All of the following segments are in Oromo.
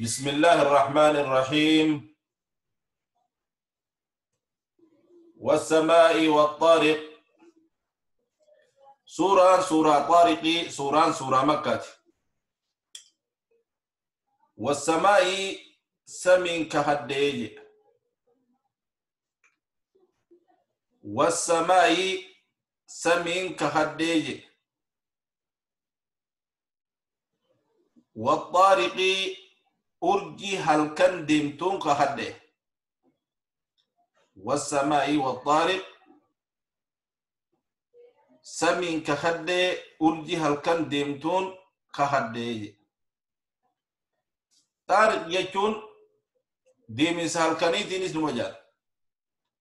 بسم الله الرحمن الرحيم. والسماء والطارق. سورة سورة طارق، سورة سورة مكة. والسماء سمين كهدي. والسماء سمين كهدي. والطارق أرجي هل كان ديمتون كهدي. والسماء والطارق سمين كهدي أرجي هل كان ديمتون كهدي. طارق يجون ديمس هل كان يتنس نمجال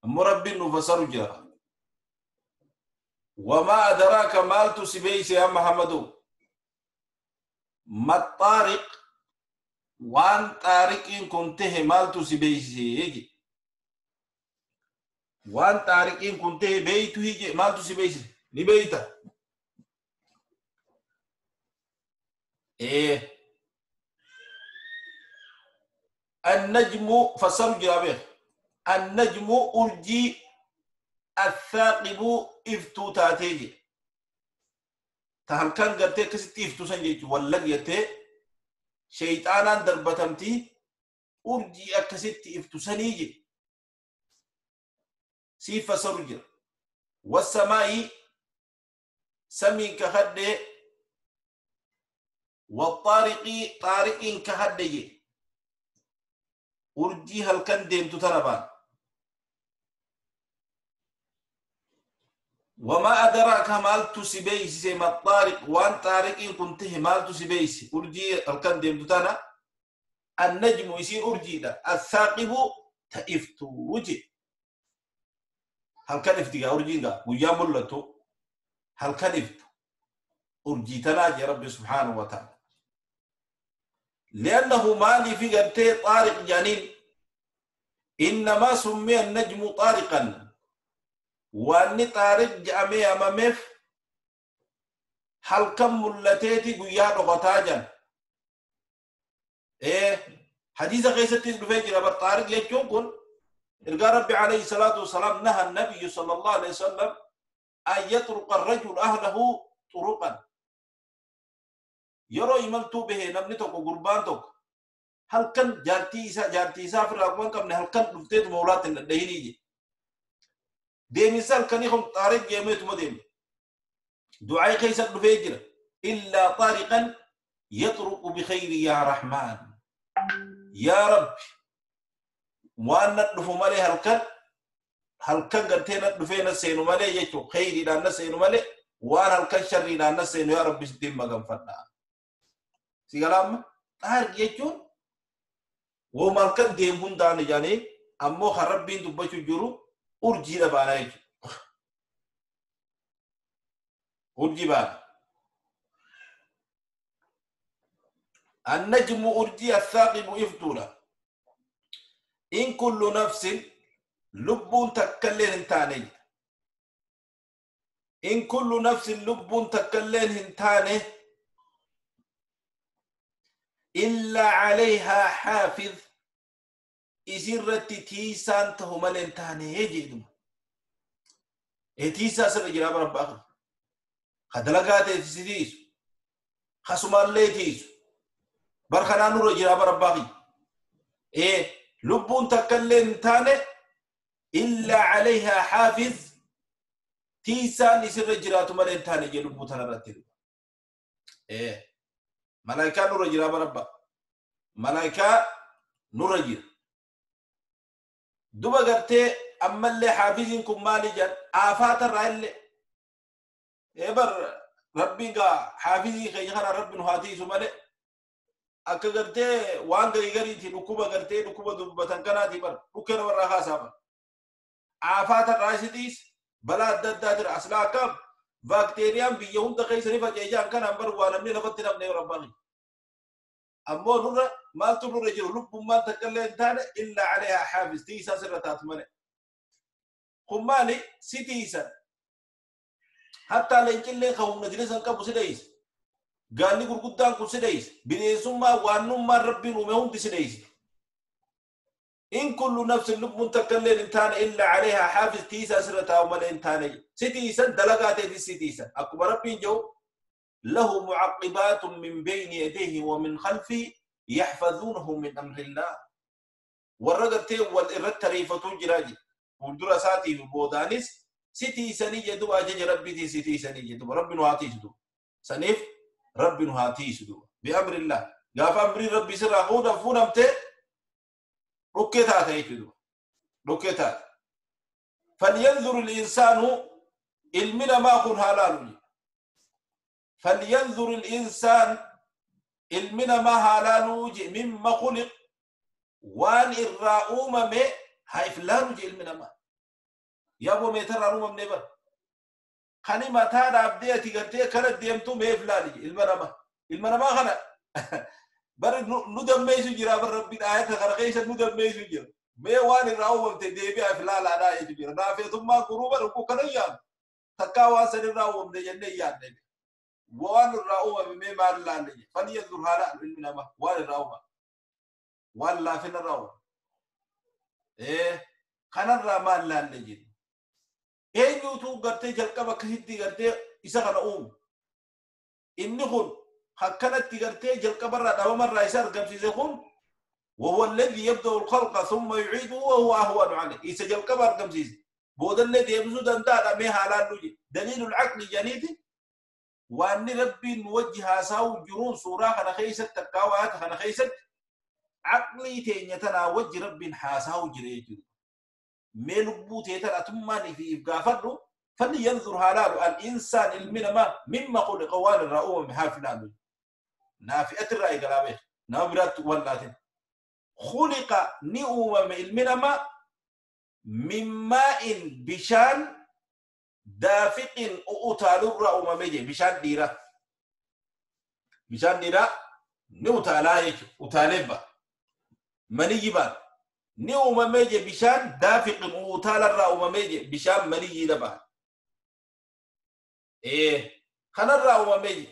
مربي نفسر جرا. وما أدراك مالت سبيس يا محمد ما الطارق وان طارق إن كنت مالت سبيس يجي وان طارق إن كنت بيته يجي مالت سبيس نبيته إيه. النجم فسر جرابه. النجم أرجي الثاقب إفتو تاتيجي تهل كان قرتي كست إفتو سنجيج ولا يتي شيطانا دربتمتي أرجي أكست إفتو سنيجي سيف سرجر. والسماء سمي كهد والطارق طارق كهد أرجي هل كان ديمتو تنبان. وما أدراك مالت سبيس ما الطارق وان طارق إن كنت مالت سبيس أرجي هل كان ديمتو تنا. النجم يصير أرجي ده الثاقب تئفتو وجه هل كان افتقا أرجي ده ويا ملتو هل كان افتو أرجي تنا يا رب سبحانه وتعالى. لأنه مالي في قرتي طارق جانين إنما سمي النجم طارقا وأني طارق جامي أمامف هل كم ملتيتي قياد غتاجا. إيه حديثة قيستي بفجر أبر طارق يجون إرقى ربي عليه الصلاة والسلام نهى النبي صلى الله عليه وسلم أن يطرق الرجل أهله طرقا. yeroo imaltuu bahee namni tokko gurbaan tokko halkan jaartii isaa ofirraa quban qabne halkan dhufteetuma ulaatti hin dhadhahinii jedhe. Deeminsa halkanii kun xaariq jeemeetuma deeme. Du'aa keessa dhufee jira. Illaa xaariqan yaxruqu bikhayri yaa rahmaan. Yaa Rabbi waan na dhufu malee halkan halkan gartee na dhufee na seenu malee jechuun khayriidhaan na seenu malee waan halkan sharriidhaan na seenu yaa Rabbi sittiin maganfadhaa. Sigalam xaariq jechuun wooma halkan deemu hundaan ijaanii ammoo kan rabbiin dubbachuu jiru urjiidha baana jechuudha. Urjii baana. النجم أرجي الثاقب إفتولا إن كل نفس لب تكلين تاني إن كل نفس لب تكلين تاني إلا عليها حافظ إزرت تيسان تهملن تاني يجدم تيسا سر جراب رب آخر خدلقات تسيس خصمان لي تيس برخنا نور جراب رب آخر إيه لبون تكلن تاني إلا عليها حافظ تيسان إزر جرات ملن تاني يلبو تنرتل إيه ملائكة نور جرا ربا ملائكة نور جرا دوبا قرتي أما اللي حافظينكم مالي جن آفات الرأي إبر ربي قا حافظي خيخنا رب نهاتي سمالي أكا قرتي وان قري قريتي نكوبة قرتي نكوبة دوبة تنكناتي بر نكنا ورا خاسا آفات الرأي ستيس بلا دادات أصلا كم باكتيريان biyya hunda keessa ni faca'ee kan bar waa namni lafatti namni rabbaani ammoo nurra maaltu nurra jiru lubbummaan takka illee hin taane illaa alayhaa xaafiz tiisaa sirra taatu malee kun maali si tiisan hattaa leencillee kan humna jire san qabu si dheeysa Gaalli gurguddaan kun si dheeyse. Bineensummaa waannummaan Rabbiin uume hundi si dheeyse. In kullu nafsin lubbuun takka illee hin taane illa caleehaa xaafiz tiisaa sirra taa'u malee hin taane. Si tiisan dalagaa teetis si tiisan. Akkuma Rabbiin jedhu lahu mucaqqibaatun min bayni yadayhi wa min khalfihi yaxfazuunahu min amrillah. Warra gartee wal irratti ariifatuu jiraa jedhe. Fuuldura isaatii fi boodaanis si tiisanii jedhu ajaja Rabbiitiin si tiisanii jedhu. Rabbi nu haa tiisu duuba. Saniif Rabbi nu haa tiisu duuba. Bi'amrillah. Gaafa amriin Rabbi sirraa fuudhamtee dhukkee taata jechuudha. Dhukkee taata. Falyanzur al-insaanu ilmi namaa kun haa laalu. Falyanzur al-insaan ilmi namaa haa laaluu je mimma khuliq waan irraa uumame haa if laalu je ilmi namaa. Yaaboo meetarraan uumamne bara. Kani mataa dhaabdee ati gartee kana deemtu mee if laali je ilma namaa. Ilma namaa kana bari nu dammeessu jira bar Rabbiin aayata kana keessa nu dammeessu jira. Mee waan irraa uumamte deebi'aa if laalaadhaa jechuudha jira. Naafeetummaa guruu bara ukkuu kana yaadnu. Takkaa waan san irraa uumamne jennee yaadne. Waan irraa uumame mee maal laalle je. Falyanzur haa laalu ilmi namaa waan irraa uumame. Waan laafina irraa uumame. Kanarraa maal laalle jennu. Eenyuutu gartee jalqaba akkasitti gartee isa kana uumu. Inni kun akkanatti gartee jalqabarraa dhabamarraa isa argamsiise kun وهو الذي يبدأ الخلق ثم يعيده وهو أهون عليه. إذا jalqaba argamsiise. Boodallee deebisuu danda'a mee haalaan nuyi. Daliilul aqli janiiti waanni Rabbiin nu wajji haasaa'u jiruun suuraa kana keessatti takkaa waata kana keessatti aqlii teenya tanaa wajji Rabbiin haasaa'u jira jechuudha. Mee lubbuu tee tana atummaan ifiif gaafadhu falyanzur haa laalu al-insaan ilmi namaa mimma khuliqa waan irraa uumame haa filaalu. Naafi'at irraa eegalaa beeka. Nama biraatti wallaatin. Khuliqa ni uumame ilmi namaa min maa'in bishaan daafiqin utaalurraa uumame je bishaan dhiiraa. Bishaan dhiiraa ni utaalaa jechuudha. Utaalee ba'a. Maniyyi ba'a. Ni uumame je bishaan daafiqin utaalarraa uumame je bishaan maniyyiidha ba'a. Kanarraa uumame je.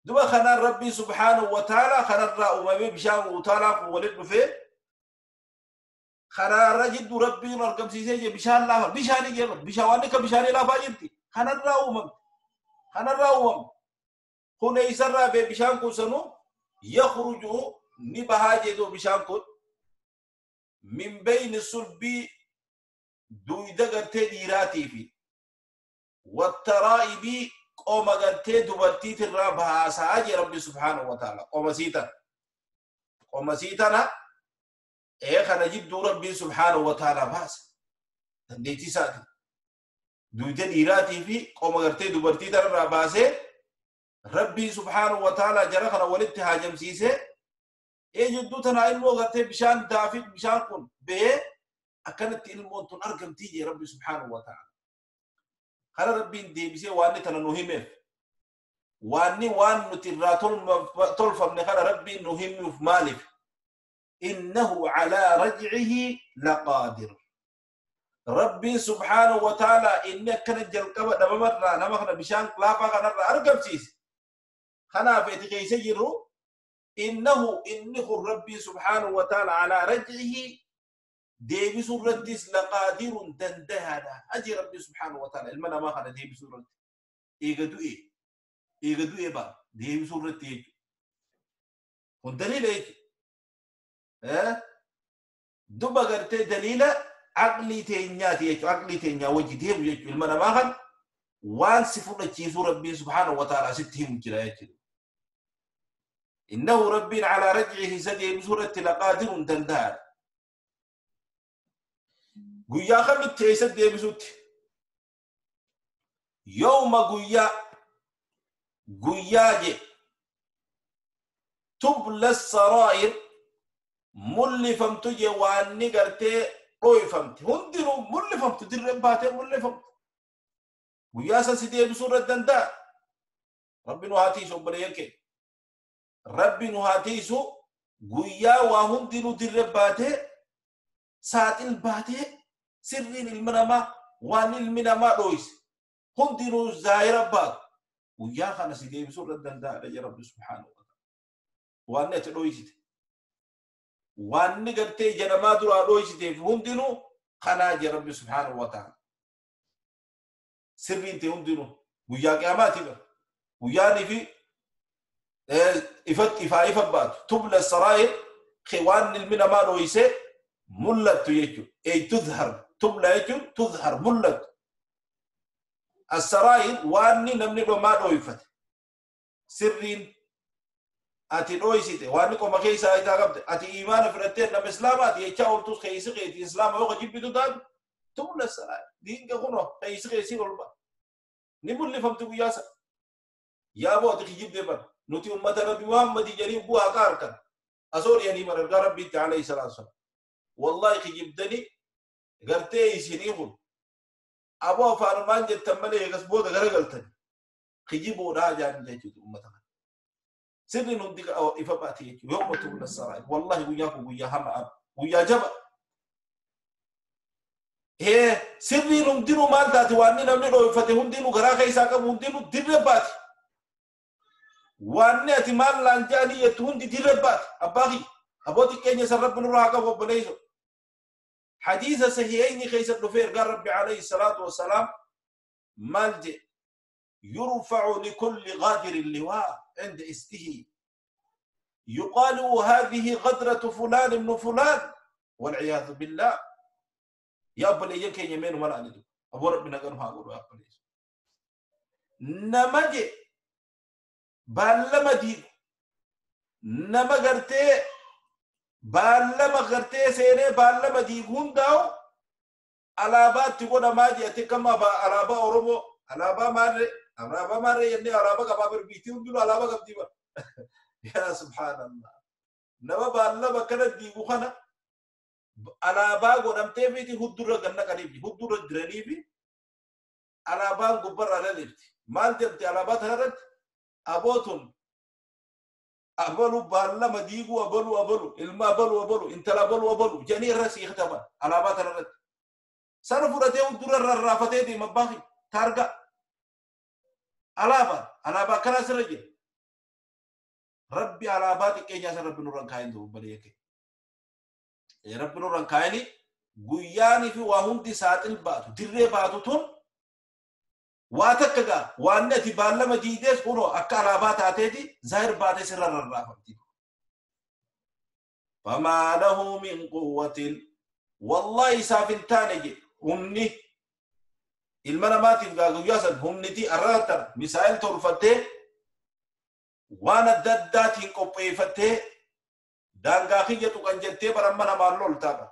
Duba kanaan Rabbii subhaanahu wa ta'ala kanarraa uumame bishaan utaalaa kun walitti dhufee karaarra jidduu Rabbiin argamsiisee je bishaan laafa bishaanii jee bishaan waan akka bishaanii laafaa jirti kanarraa uumamte kanarraa uumamte kun eessarraa bee bishaan kun sanuu yakhruju ni bahaa jedhu bishaan kun min bayni sulbii duyda gartee dhiiraatii fi wattaraa'ibii qoma gartee dubartiitirraa bahaasaa jee Rabbi subhaanahu wa ta'ala qoma sii tana qoma sii tana kana jidduu Rabbiin subhaanahu wa ta'ala baasa dandeettii isaati duyda dhiiraatii fi qoma gartee dubartii tanarraa baasee Rabbiin subhaanahu wa ta'ala jara kana walitti haajamsiisee jidduu tanaa ilmoo gartee bishaan daafii bishaan kun bahee akkanatti ilmoon tun argamtii jee Rabbi subhaanahu wa ta'ala. Kana Rabbiin deebisee waanni tana nu himeef waanni waan nuti irraa tolfamne kana Rabbiin nu himuuf maaliif? Innahu calaa rajcihi laqaadir. Rabbiin subhaanahu wa ta'ala inni akkana jalqaba dhabamarraa nama kana bishaan laafaa kanarraa argamsiise. Kanaaf eti keessa jirru innahu inni kun Rabbiin subhaanahu wa ta'ala calaa rajcihi deebisuu irrattis laqaadirun dandahaadha. Aji Rabbi subhaanahu wa ta'ala ilma namaa kana deebisuu irratti. Eega du'e ba'a deebisuu irratti jechuudha. Kun daliila jechuudha. Duba gartee daliila aqlii teenyaati jechuudha. Aqlii teenyaa wajji deemu jechuudha. Ilma namaa kana waan si fudhachiisuu Rabbiin subhaanahu wa ta'ala asitti himu jira jechuudha. Innahu Rabbiin calaa rajcihi isa deebisuu irratti laqaadirun dandahaadha. Guyyaa kamitti eessa deebisutti? Yooma guyyaa guyyaa je tubla saraa'ir mul'ifamtu je waanni gartee dhoyfamte hundinuu mul'ifamtu dirreen baatee mul'ifamtu guyyaa san si deebisuu irratti danda'a. Rabbi nu haa tiisu obboleeyyan keenya. Rabbi nu haa tiisu guyyaa waa hundinuu dirreen baatee saaxil baatee sirriin ilma namaa waan ilmi namaa dhoyse hundinuu zaahira baatu Guyyaa kana si deebisuu irra danda'aadha jee Rabbi subhaanahu wa ta'ala. Waan ati dhooysite. Waan gartee ija namaa duraa dhooysiteef hundinuu kanaa jee Rabbi subhaanahu wa ta'ala. Sirriin ta'e hundinuu guyyaa qiyaamaati bara. Guyyaanii fi ifatti ifaa ifa baatu. Tubla saraayir waan ilmi namaa dhooyse mul'attu jechuudha. Ey tuzhar tubla jechuun tuzhar mul'attu. Asaraayir waan namni namaa dhooyfate. Sirriin ati dhooysite waan qoma keessaa isaa qabde ati imaana fudhattee nama islaamaati jechaa ooltus keessa keeti islaama yoo jibbitu taatu tubla saraayir diinga kunoo keessa keessii ol ba'a. Ni mul'ifamti guyyaa sana. Yaa boo ati kijibdee bara nuti ummata Nabi Muhammad jedhanii bu'aa ka harkan asoo dhiyanii bara ergaa Rabbiitti alayhi salaatu wasalaam. Wallahi kijibdanii gartee isinii kun aboo afaanumaan jettan malee eegas booda garagaltani kijiboodhaa jaan jechuudha ummata kana. Sirriin hundi ifa baate jechuudha yooma tubla saraayir wallahi guyyaa kun guyyaa hamaa guyyaa jaba. Sirriin hundinuu maal taate waan namni dhooyfate hundinuu garaa keessaa qabu hundinuu dirree baate. Waan ati maal laan jedhanii jettu hundi dirree baate abbaa kiyya abbootii keenya san Rabbi nurraa haa qabu obboleeyso. Hadiisa sahihayni keessa dhufee ergaan Rabbi alayhi salaatu wassalaam maal jedhe يرفع لكل غادر اللواء عند استه يقال هذه غدرة فلان ابن فلان والعياذ بالله. يا أبو كي يمين ولا أندو أبو ربنا قالوا هاقول يا أبو نمجي بالما دي نما غرتي بالما غرتي سيري بالما دي هونداو alaabaa godhamaa jeete kama alaabaa Oromoo alaabaa maarree alaabaa maarree jennee alaabaa qabaa birbiitii hundinuu alaabaa qabdii bara. Yaa subhaanallah. Nama baallama kana diigu kana alaabaa godhamtee miti huddurra ganna qaniifti huddurra diraniifi alaabaan gubbarraa lalifti. Maal jedhamte alaabaa tanarratti abootun abalu baallama diiguu abalu abalu ilma abalu abalu intala abalu abalu jedhanii irra sii kataban alaabaa tanarratti. Sana fudhatee huddurra rarraafatee deema abbaa taargaa alaabaa alaabaa akkanaa sirra jira. Rabbi alaabaa xiqqeenyaa san Rabbi nurraan kaayin duuba balee kee. Rabbi nurraan kaayini guyyaanii fi waa hundi saaxil baatu dirree baatu tun waa takka gaa waan ati baallama diidees kunoo akka alaabaa taateeti zaahir baatee sirra rarraafamti. Famaa lahu min quwwatin wallahi isaaf hin taane jedhe humni ilma namaatiif gaa guyyaa san humniti arraatan misaa'il tolfattee waan adda addaatiin qopheeffattee daangaa kiyya tuqan jettee baramma namaan loltaadha.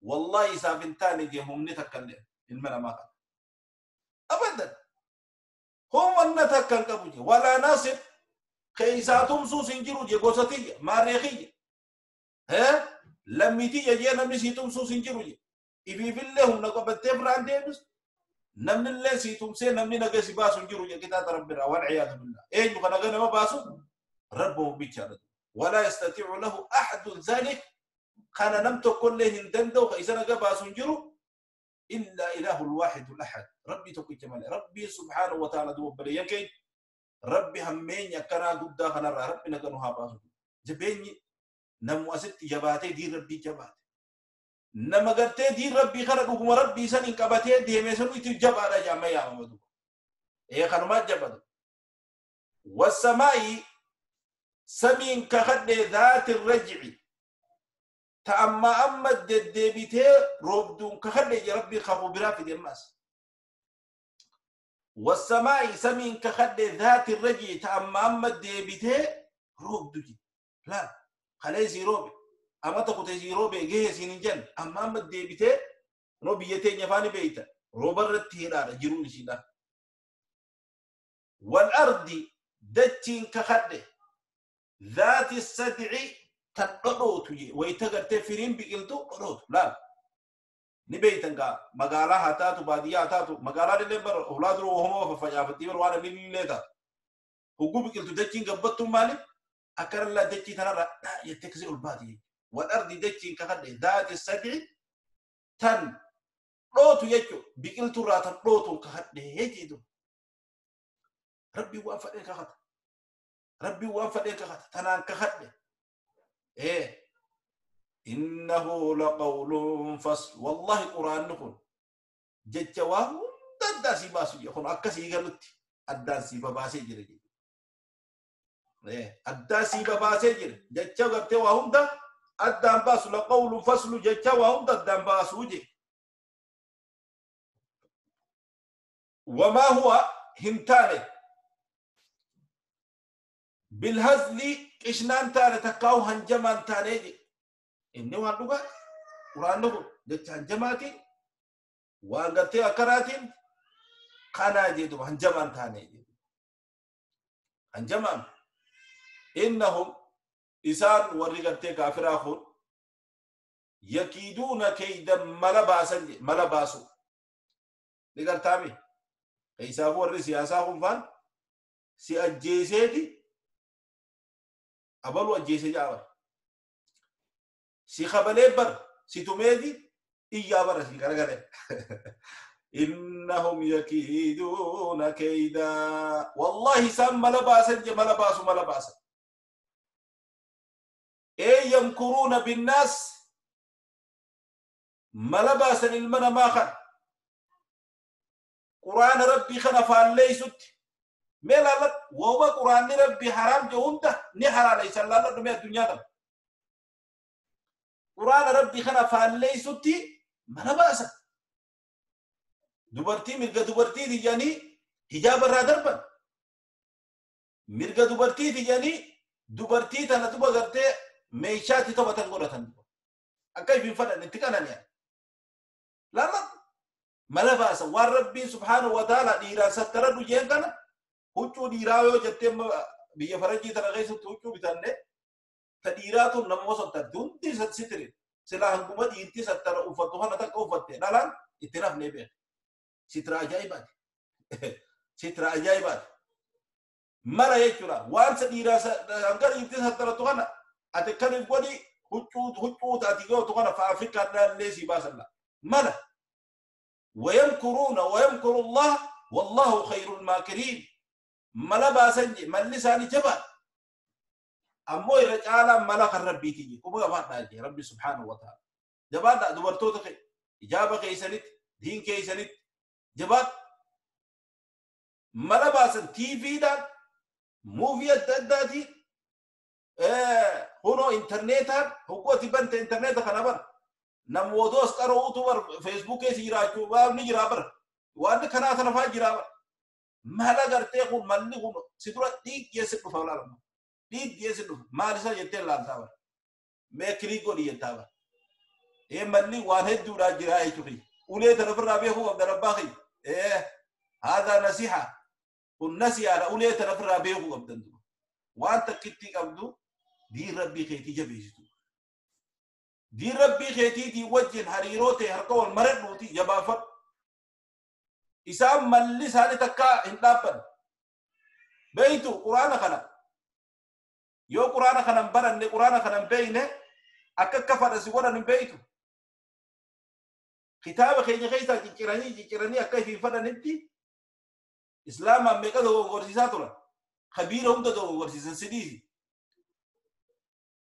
Wallahi isaaf hin taane jee humni takka illee ilma namaa kana. Abadan humna takka hin qabu jee walaa naasir keessaa tumsuus hin jiru jee gosa tiyya maarree kiyya. Lammii tiyya jee namni sii tumsuus hin jiru jee. Ifiifillee humna qabattee biraan deebisu. Namni illee sii tumsee namni naga si baasu hin jiru jee kitaaba Rabbiirraa walciyaadu billah. Eenyu kan naga nama baasu Rabbuma bichaadha. ولا يستطيع له أحد ذلك كان نمت كل هندندو فإذا نجا سنجرو إلا إله الواحد الأحد ربي تقي جمال ربي سبحانه وتعالى دو بليكي ربي همين يكنا قدا خنا ربي نجنوها باسو جبيني نمو أست جباتي دي ربي جباتي نما قرتي دي ربي خنا قوم ربي سن إنكباتي دي مسنو يتجبا جامع يا محمد إيه خنو ما جبادو والسماء سمين كخد ذات الرجع تأما أما الدبيتي روبدون كخد يا ربي خافوا برافد الناس والسماء سمين كخد ذات الرجع تأما أما الدبيتي روبدون لا خلي زيروبي أما تقول زيروبي جه سينجن أما أما الدبيتي روبيتين يفاني بيتا روبر التيرار جرون سيدا والأرض دتين كخد ذات السدع تدروت ويتغرت فرين بقلتو دروت لا نبيتنغا مغالا هاتاتو باديا هاتاتو مغالا اللي بر اولاد رو وهم ففجافتي بر وانا ليلتا هو بقلتو دچين غبتو مالي اكر الله دچي ترى يتكزي البادي والارض دچين كخد ذات السدع تن روتو يچو بقلتو را تدروتو كخد هيجيدو Rabbi waan fadheen kakata. Rabbi waan fadheen kakata. Tanaan kakadhe. Innahu laqawlun fasl. Wallahi quraanni kun jecha waa hunda addaa sii baasu kun akka sii galutti addaan sii babaasee jira jechuudha. Addaa sii babaasee jira. Jecha gartee waa hunda addaan baasu laqawlun faslu jecha waa hunda addaan baasuu je. Wamaa huwa hin taane bilhazli qishnaan taane takkaa'u hanjamaan taanee je. Inni waan dhugaa quraanni kun jecha hanjamaatiin waan gartee akkanaatiin kanaa jedhu hanjamaan taanee jedhu. Hanjamaan innahum isaan warri gartee kaafiraa kun yakiiduuna kaydan mala baasan mala baasu. Ni gartaami. Keessaafuu warri siyaasaa kun faan si ajjeeseeti abaluu ajjeesee jaa. Si kabalee bar si tumeeti iyyaa bara si garagale. Innahum yakiiduuna kaydaa. Wallahi isaan mala baasan je mala baasu mala baasan. Ee yamkuruuna binnaas mala baasan ilma namaa kana. Quraana rabbii kana faalleessutti. Mee laalladhu wooma quraanni rabbii haraam je hunda ni halaaleysan laalladhu mee addunyaa tana. Quraana rabbii kana faalleessutti mala baasan. Dubartii mirga dubartii jedhanii hijaaba irraa darban. Mirga dubartii jedhanii dubartii tana duba gartee meeshaatti taphatan godhatan. Akka ifin fadhan itti qanani'an. Laalladhu mala baasan waan rabbiin subhaanahu wa ta'ala dhiiraan sattaradhu jeen kana huccuu dhiiraa yoo jettee biyya farajjii tana keessatti huccuu bitanne ta dhiiraa tun nama sottatti hundi sitiri silaa hanguma dhiirtii sattara uffattu kana takka uffatte dhalaan itti nafnee beeka. Sitira ajaa'ibaati. Sitira ajaa'ibaati. Mala jechuudha waan sa dhiiraa hanga dhiirtii sattarattu kana ati akkaniif godhi huccuu taati gootu kana fa Afrikaan dhaallee sii baasan mala. ويمكرون ويمكر الله والله خير الماكرين. ملا باسنجي ملي ساني جبل أمو يرجع ملا خرب بيتي كم جبال ناجي ربي سبحانه وتعالى جبال دبرتو تخي إجابة كيسنت دين كيسنت جبال ملا باسن تي في دا موفي الدادي هنا إنترنت هو تبنت إنترنت خنبر نمودوس قرأوا تبر فيسبوك يجرا وان يجرا بر وان كنا تنفع يجرا بر مالا قرتي خون مالي خون سيدرا ديك يسد فولا لما ديك يسد ما لسا يتل لا تابر ما كريكو دي يتابر إيه مالي وان هدو راجرا يشوفي وليه تنفر رابيه هو عبد الرباخي إيه هذا نصيحة والنسي على وليه تنفر رابيه هو عبد الرباخي وانت كتي عبدو دي ربي خيتي جبيجتو دي ربي خيتي دي وجه هريروتي هركو المرد نوتي يبافر إسام ملي سالي تكا هندابن بيتو قرآن خنا يو قرآن خنا برن قرآن خنا بينه أكا كفر سيوانا بيتو كتاب خيني خيسا جيراني جيراني أكا في فدن انتي إسلام أمريكا دو غورسيساتولا خبير هم دو غورسيسان سيدي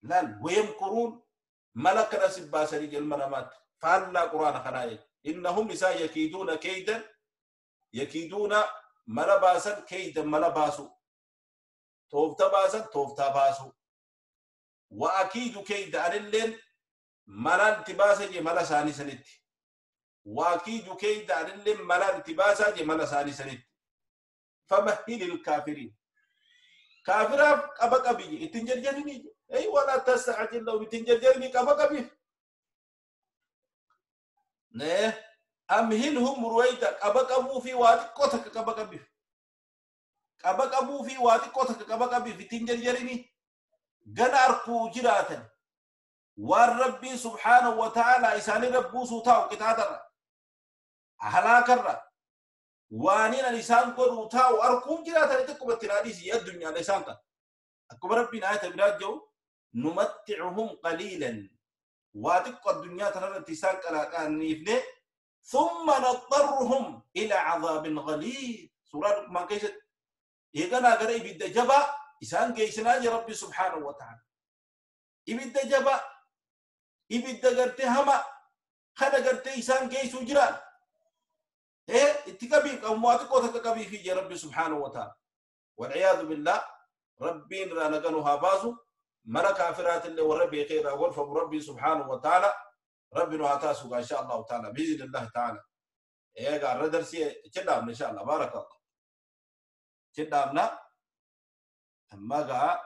لال ويمكرون ملك نسب باسري المنامات فعلا قرآن خنايا إنهم نساء يكيدون كيدا يكيدون ملباسا كيدا ملباسو توفتا باسا توفتا باسو وأكيد كيدا أنلين ملان تباسا جي ملا ساني سنت وأكيد كيدا أنلين ملان تباسا جي ملا ساني سنت فمهل الكافرين كافرا أبقى بيجي اتنجر أي ولا تستعجل لو بتنجرجرني كفا كبير نه أمهلهم رويدا أبقى أبو في وادي كوتك كفا كبير أبقى أبو في وادي كوتك كفا كبير بتنجرجرني جناركو جراتا والرب سبحانه وتعالى إساني ربو سوتاو كتاتر هلاكر وانين الإنسان كروتاو أركو جراتا لتكم التناديسي الدنيا الإنسان أكبر ربنا آية بلاد جو نمتعهم قليلا واتق الدنيا ترى التسان كأنيفني ثم نضطرهم إلى عذاب غليظ. سورة ما كيست Eeganaa gara ibidda jabaa isaan geessinaa jira Rabbi subhaanahu wa ta'ala. Ibidda jabaa, ibidda gartee hama kana gartee isaan geessuu jiraan. Itti qabiif ammoo xiqqoo takka qabiifi jira Rabbi subhaanahu wa ta'ala. Walciyaadu billah, Rabbiin irraa naganu haa baasu. Mala kaafiraatillee warra beekee irraa gorfamu Rabbiin subhaanahu wa ta'ala Rabbi nu haa taasisu insha Allahu ta'ala biiznillahi ta'ala. Eegaa irra darsii cidhaamna insha Allah, baarakallah. Cidhaamna amma gaa.